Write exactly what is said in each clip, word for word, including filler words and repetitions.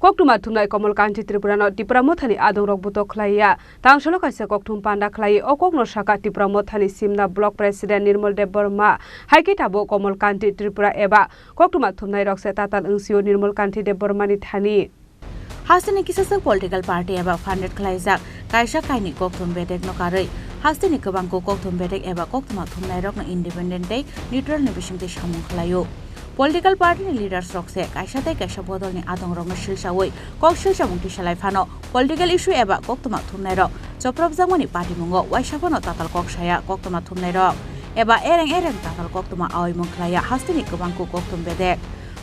Koktwma thumnai Komol Kanti Tripura no Tipra Mothani adongrok butok khlaiya. Tangsalo kaisa kokthum panda khlaiwi o kokno sakha Tipra Mothani Simna Block President Nirmal Debbarma. Hai khe tabuk Komol Kanti Tripura eba koktwma thumnairok se tatal wngsio Nirmal Kanti Debbarmani thani. Hasteni kisasa political party eba funded khlaijak kaisa kainwi kokthum bedekno karwi hasteni kwbangkuk kokthum bedek eba koktwma thumnairokno independent tei neutral ni bisingtwi samung khlaio. Political party ni leaders rok se kaisa tei kaisa bodol ni adong rokno silsawi kok silsamung tisalai phano political issue eba koktwma thumnairok chopropjakmani patimungo waisa phano tatal kok saya koktwma thumnairok eba ereng ereng tatal koktwma aoimung khlaiya hasteni kwbangkuk kokthum bedek.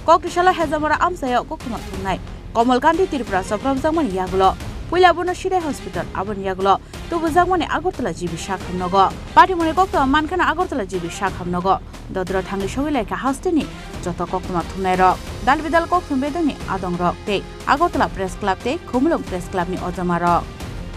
Kok tisalo Hejamara amchaio koktwma thumnai Komol Kanti Tripura chopropjakmani yagulo puila bono Sirai Hospital, aboni yagulo tubujakmani Agartala G B sak hamnogo. Patimoni koktwma mankheno Agartala G B sak hamnogo. Dodro thangwi sogwi laikha hasteni joto koktwma thumnairok, dal bidal kokthum bedekni adongrok tei Agartala Press Club tei Khumulwng Press Club ni ojomarok.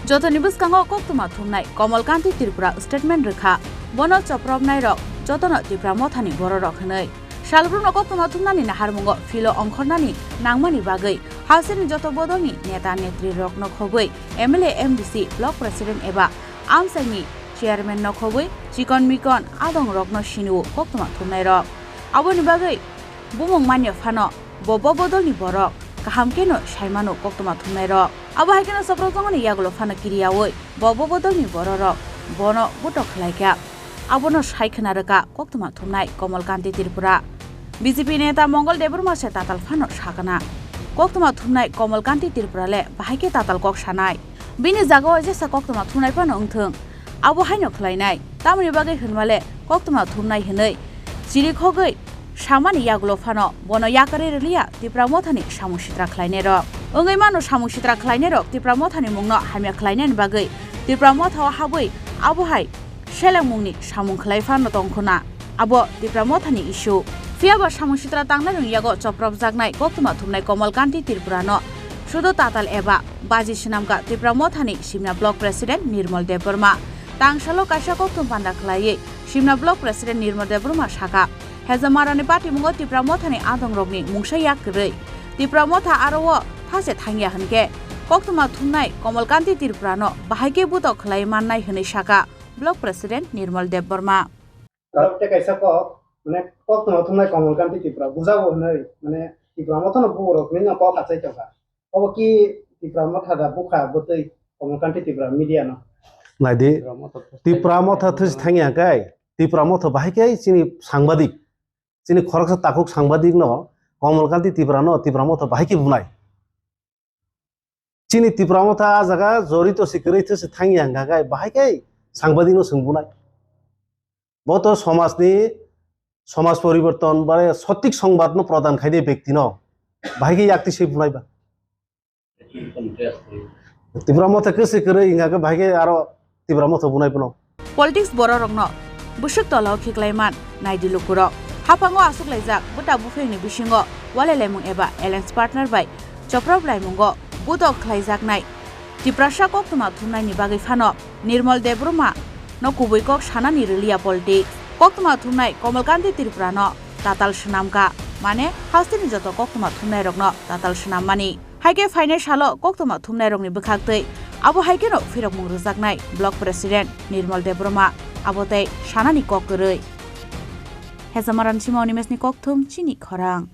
Jotoni bwskango koktwma thumnai Komol Kanti Tripura statement rwkha, bono chopropnairok jotono Tipra Mothani bororok hwnwi. Salbrumno koktwma thumnani naharmungo philo ongkhornani nangmani bagwi hasteni joto bodolni neta netrirokno khobwi M L A, M D C, block president eba amchaini chairman no khobwi chikon mikon adongrokno sinio koktwma thumnairok. Aboni bagwi bumung manya phano bo bo bodolni borok kaham kheno saimano koktwma thumnairok. Abo hai kheno chopropjakmani yagulo phano kiriyawi bo bo bodolni bororok bono butok khlaikha. Abono sai khna rwkha koktwma thumnai Komol Kanti Tripura. B J P neta Mongol Debbarma se tatal phano sakana. Koktwma thumnai Komol Kanti Tripura le bahai khe tatal kok sanai. Bini jagao jesa koktwma thumnai phano wngthwng. Abo haino khlainai. Tamoni bagwi hwnmale koktwma thumnai hwnwi chirikhogwi samani yagulo phano bono yakarwi rwliya Tipra Mothani samung sitra khlainairok. Wngwi mano samung sitra khlainairok Tipra Mothani mungno hamya khlainani bagwi Tipra Mothao habwi abo hai selengmungni samung khlai phano tongkhona. Abo Tipra Mothani issue. Phiyaba samung sitra tangnai rwng yago chopropjaknai koktwma thumnai Komol Kanti Tripurano sudo tatal eba baji swnamkha Tipra Mothani Simna Block President Nirmal Debbarma. Tangsalo kaisa kokthum panda khlaiwi Simna Block President Nirmal Debbarma sakha, Hejamarani patimungo Tipra Mothani adongrokni mungsa yak kwrwi. Tipra Motha aro-o thase thangya hwnkhe koktwma thumnai Komol Kanti Tripurano bahai khe butok khlai mannai hwnwi sakha Block President Nirmal Debbarma. Aro tei kaisa kok, mane, koktwma thumnai Komol Kanti Tripura bujabo hwnwi, mane, Tipra Mothano buborok nini kok achai tongkha. Obo ki Tipra Motha da bukha bwtwi Komol Kanti Tripura media no? Naidi, Tipra Motha thwsi thangya kai, Tipra Motha bahai kai chini sangbadik, chini khoroksa takhuk sangbadik no Komol Kanti Tripura no Tipra Motha bahai khe bunai. Chini Tipra Motha ah jaga jorito se kwrwi thwse thangya hwnkha khe bahai khe sangbadik no swng bunai. Bo to somajni, somaj poriborton bare sotik songbat no prodan khainai bekti no bahai khe yakti se bunai ba. Tipra Motha kwse kwrwi hwnkha khe bahai khe aro Tipra Motha bunai phano. Politics bororokno bwswk tolao khiklaiman naidi lukurok. Haphango achuklaijak bwta buphengni bisingo walailaimung eba alliance partner bai choprop laimungo budok khlaijaknai Tiprasa koktwma thumnaini bagwi phano Nirmal Debbarma no kubui kok sanani rwliya politics. Koktwma thumnai Komol Kanti Tripura no tatal swnamkha, mane hasteni joto koktwma thumnairokno tatal swnammani. Hai khe phainai salo koktwma thumnairokni bwkhaktwi abo hai kheno phirokmung rwjaknai Block President Nirmal Debbarma abo tei sanani kok kwrwi. Hejamaran Sima Animesni kokthum chini khorang.